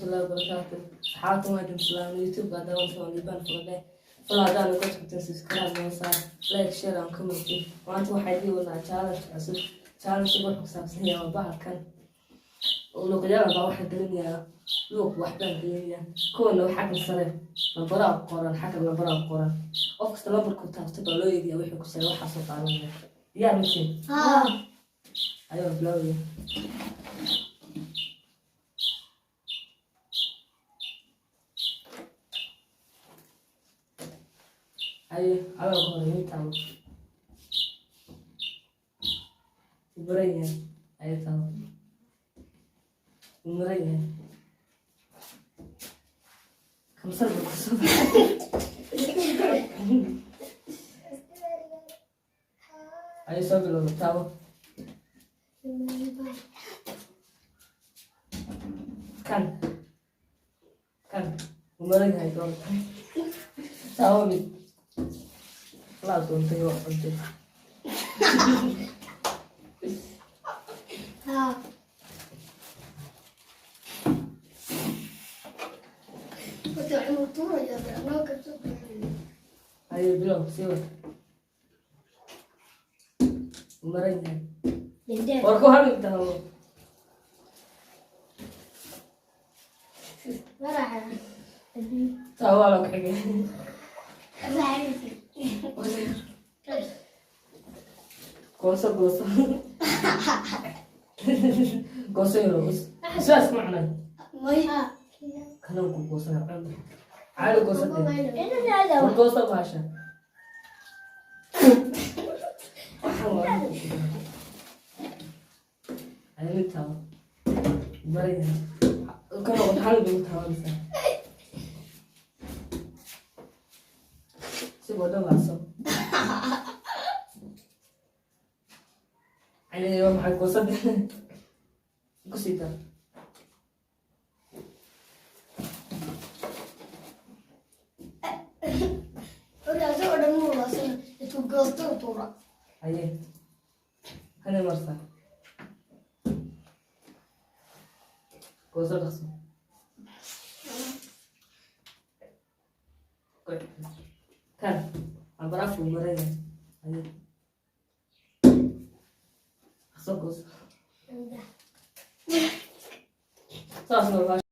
Waraxmatullahi wabarakaatu. Asxaabta, waa idin salaamay. YouTube-ka daawanka waa Liibaan Fuladhe. Fal haddaan uga tagteen, subscribe noo saar, like, share and comment. Maanta waxaa idiin wadnaa challenge cusub. Challenge wuxuu ku saabsan yahay waa bahalkan luuqyadan baa waxaan gelinayaa luuq, waxbaan gelinayaa. Kuwana xagga sare lambaraa ku qoran, xagga lambaraa ku qoran. Qof kasta lambarku taabto baa loo eegaya wixii ku sare waxaasoo qaadanaya. Diyaar mise ayuu bilaabaya? Ayo, adaa ku hore mid taabo. Wuu baran yahay. Ayo, taabo. Wuu maran yahay. Kamsar buu kusoo baxay. Ayo, soo bilowda, taabo. Kan wuu maran yahay. Doonta taabo mid laa doontay waa cuntay. Ayo, bilow, sii wad. Wuu maran yahay. War ku hal taabo. Taabo waa la ku xigay. Gooso, gooso, gooso yaro. Sidaas ma cunay kanan ku goosana. Cun caali, goosate. War gooso baasha. Waxaan waa ayo mid taabo. Maran yahay kana. Hal bay u taabanaysaa sigoo dhawaaso. Ay, waa maxay? Goosada ku sii dar. Aye, hane marsa. Gooso, dhaqso. Kan ambaraaf uu maran yahay. Aye, dhaqso, gooso. Saas noo.